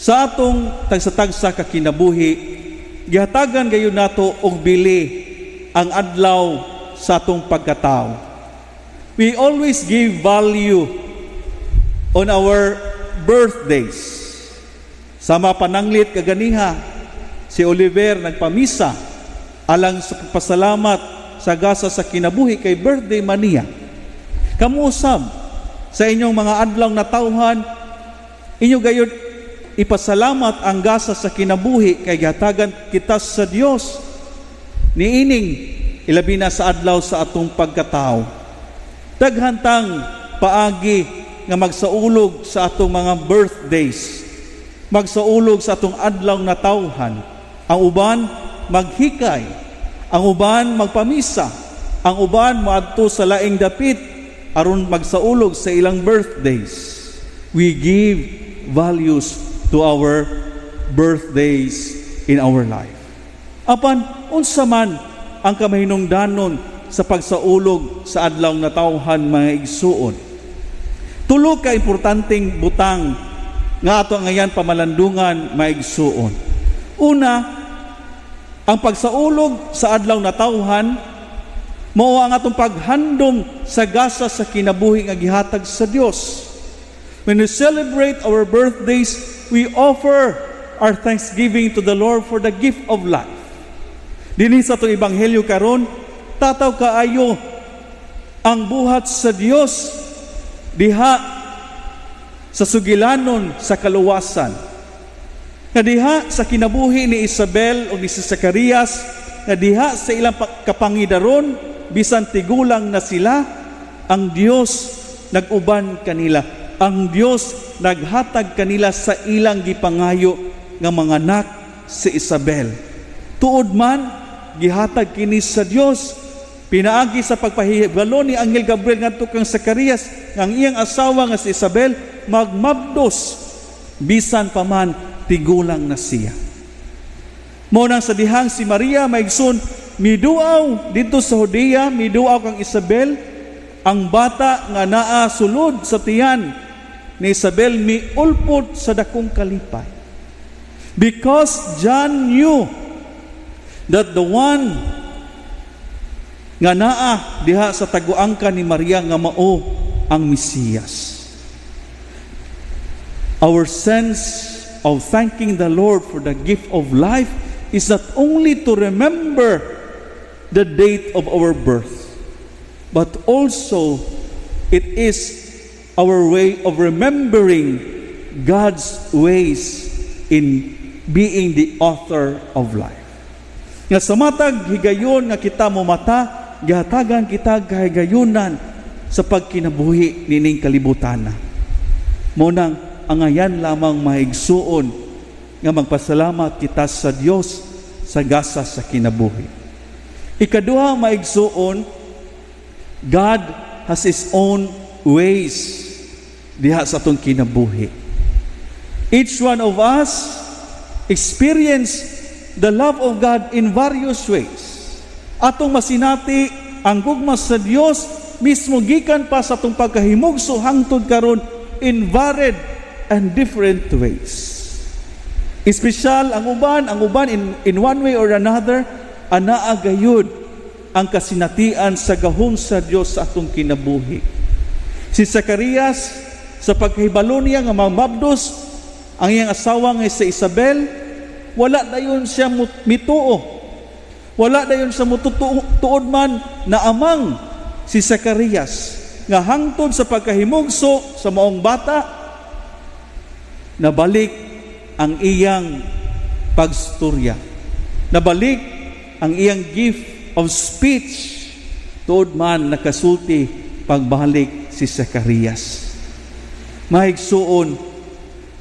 Sa atong tagsa-tagsa ka kinabuhi, gihatagan gayud nato og bili ang adlaw sa atong pagkatao. We always give value on our birthdays. Sama pananglit kaganiha, si Oliver nagpamisa alang sa pagpasalamat sa gasa sa kinabuhi kay birthday man niya. Kamo usab sa inyong mga adlaw natawhan, inyo gayud ipasalamat ang gasa sa kinabuhi kay gihatagan kita sa Dios niining ilabi na sa adlaw sa atong pagkatao. Daghan tang paagi nga magsaulog sa atong mga birthdays, magsaulog sa atong adlaw natawhan. Ang uban maghikay, ang uban magpamisa, ang uban moadto sa laing dapit aron magsaulog sa ilang birthdays. We give values to our birthdays in our life. Apan unsa man ang kamahinungdanon sa pagsaulog sa adlaw natawhan, mga igsuon? Tulo ka importanteng butang nga ato ngayan pamalandungan, mga igsuon. Una, ang pagsaulog sa adlaw natawhan mao ang atong paghandom sa gasa sa kinabuhi nga gihatag sa Dios. When we celebrate our birthdays, we offer our thanksgiving to the Lord for the gift of life. Dinhi sa atong ebanghelyo karon, tataw kaayo ang buhat sa Dios diha sa sugilanon sa kaluwasan. Nga diha sa kinabuhi ni Isabel o ni si Zacarias, nga diha sa ilang kapangidaron, bisan tigulang na sila, ang Dios nag-uban kanila. Ang Dios naghatag kanila sa ilang gipangayo nga manganak si Isabel. Tuod man, gihatag kini sa Dios pinaagi sa pagpahibalo ni Anghel Gabriel ngadto kang Zacarias nga ang iyang asawa nga si Isabel magmabdos bisan pa man tigulang na siya. Mao nang sa dihang si Maria, mga igsoon, miduaw didto sa Judea, miduaw kang Isabel, ang bata nga naa sulod sa tiyan ni Isabel miulpot sa dakong kalipay. Because John knew that the one nga naa diha sa taguangka ni Maria nga mao ang Mesiyas. Our sense of thanking the Lord for the gift of life is not only to remember the date of our birth, but also it is our way of remembering God's ways in being the author of life. Nga sa matag higayon nga kita momata, gihatagan kita kahigayunan sa pagkinabuhi nining kalibutan. Mao nang angayan lamang, mga igsuon, nga magpasalamat kita sa Dios sa gasa sa kinabuhi. Ikaduha, mga igsuon, God has His own ways diha sa atong kinabuhi. Each one of us experience the love of God in various ways. Atong masinati ang gugma sa Dios mismo gikan pa sa atong pagkahimugso hangtod karon in varied and different ways. Espesyal ang uban in one way or another, anaa gayud ang kasinatian sa gahom sa Dios sa atong kinabuhi. Si Zacarias, sa pagkahibalo niya nga mamabdos ang iyang asawa nga si Isabel, wala dayon siya mituo. Wala dayon siya mutuod man na amang si Zacarias nga hangtod sa pagkahimugso sa maong bata, nabalik ang iyang pagstorya. Nabalik ang iyang gift of speech. Tuod man, nakasulti pagbalik si Zacarias. Mga igsuon,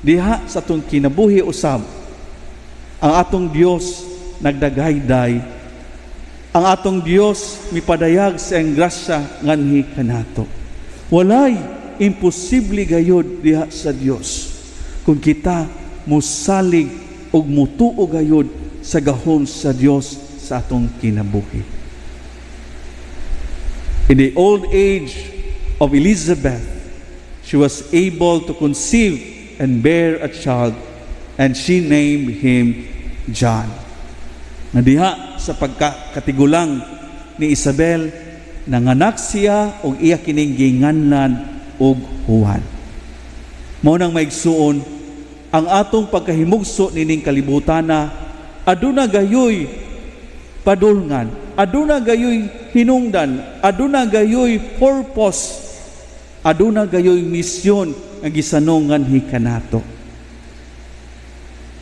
diha sa atong kinabuhi usab, ang atong Dios nagdagayday. Ang atong Dios mipadayag sa iyang grasya nganhi kanato. Walay imposible gayud diha sa Dios kung kita musalig og mutuo gayud sa gahom sa Dios sa atong kinabuhi. In the old age of Elizabeth, she was able to conceive and bear a child. And she named him John. Na diha sa pagkatigulang ni Isabel, nanganak siya og iya kining ginganlan og Juan. Mao nang, mga igsuon, ang atong pagkahimugso nining kalibutana aduna gayoy padulngan, aduna gayoy hinungdan, aduna gayoy purpose, aduna gayoy misyon nga gisanong nganhi kanato.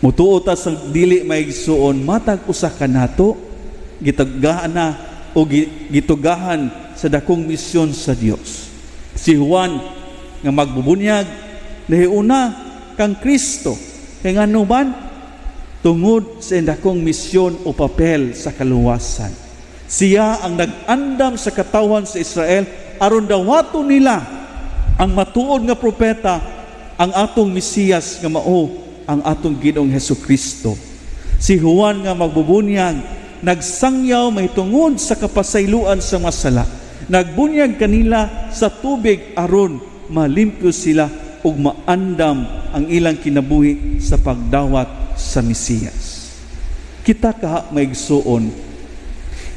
Mutuo ta sa dili, mga igsuon, matag usa kanato gitagaan na o gitugahan sa dakong misyon sa Dios. Si Juan nga magbubunyag nahiuna kang Kristo. Kay ngano man? Tungod sa dakong misyon o papel sa kaluwasan. Siya ang nag-andam sa katawhan sa Israel aron dawaton nila ang matuod nga propeta, ang atong Mesiyas nga mao ang atong Ginoong Hesus Kristo. Si Juan nga magbubunyag nagsangyaw mahitungod sa kapasayloan sa masala. Nagbunyag kanila sa tubig aron malimpyo sila ug maandam ang ilang kinabuhi sa pagdawat sa Mesiyas. Kita kaha, mga igsuon,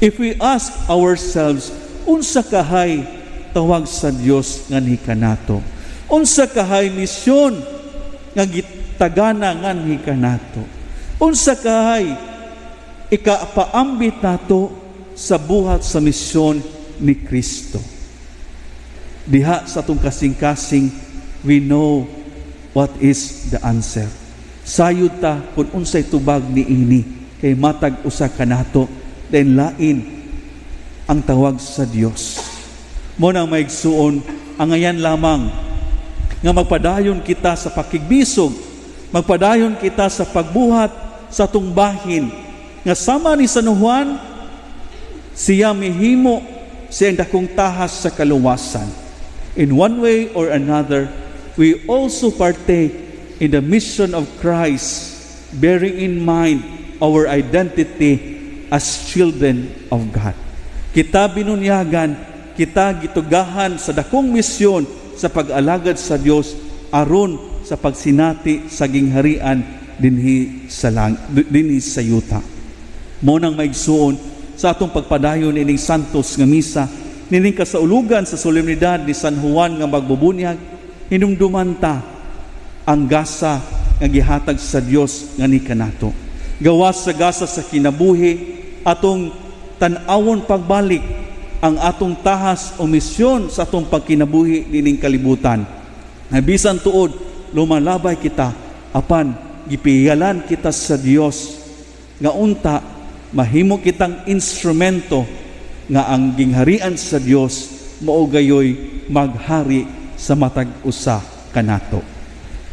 if we ask ourselves, unsa kahay tawag sa Dios nganhi kanato? Unsa kahay misyon nga gitagana nganhi kanato? Unsa kahay ikapaambit nato sa buhat sa misyon ni Kristo? Diha sa atong kasing-kasing, we know what is the answer. Sayod ta kung unsay tubag niini, kay matag usa kanato then lain ang tawag sa Dios. Mao nang, mga igsuon, angayan lamang nga magpadayon kita sa pakigbisog, magpadayon kita sa pagbuhat sa atong bahin nga sama ni San Juan, siya mihimo siyang dakong tahas sa kaluwasan. In one way or another, we also partake in the mission of Christ, bearing in mind our identity as children of God. Kita binunyagan, kita gitugahan sa dakong misyon sa pag-alagad sa Dios aron sa pagsinati sa gingharian dinhi sa yuta. Mao nang, mga igsuon, sa atong pagpadayon ining santos nga misa, nining kasaulugan sa solemnidad ni San Juan nga magbubunyag, hinumduman ta ang gasa nga gihatag sa Dios nganhi kanato. Gawas sa gasa sa kinabuhi, atong tan-awon pagbalik ang atong tahas o misyon sa atong pagkinabuhi nining kalibutan. Na bisan tuod lumalabay kita, apan gipiyalan kita sa Dios nga unta mahimo kitang instrumento nga ang gingharian sa Dios mao gayoy maghari sa matag usa kanato.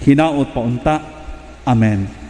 Hinaot pa unta. Amen.